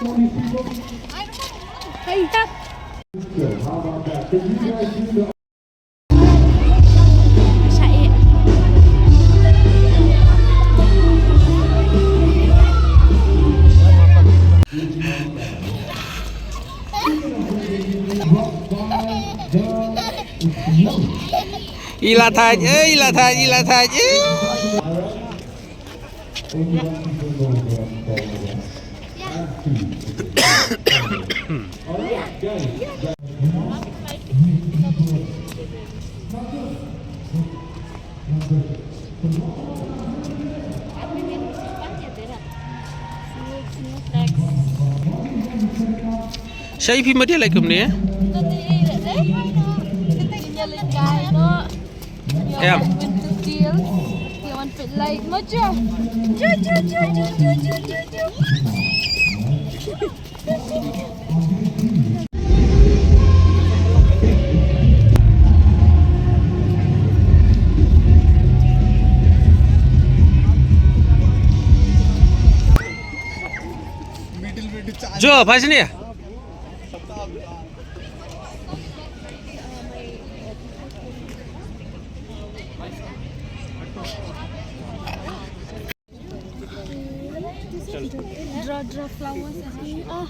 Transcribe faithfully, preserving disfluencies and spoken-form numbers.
Hey, tap. I la thait, eh, i la thait, i la thait, eh. Shai phi ma dia lai kumne? Em. Jo, phai shane. Draw, draw flowers. Ah.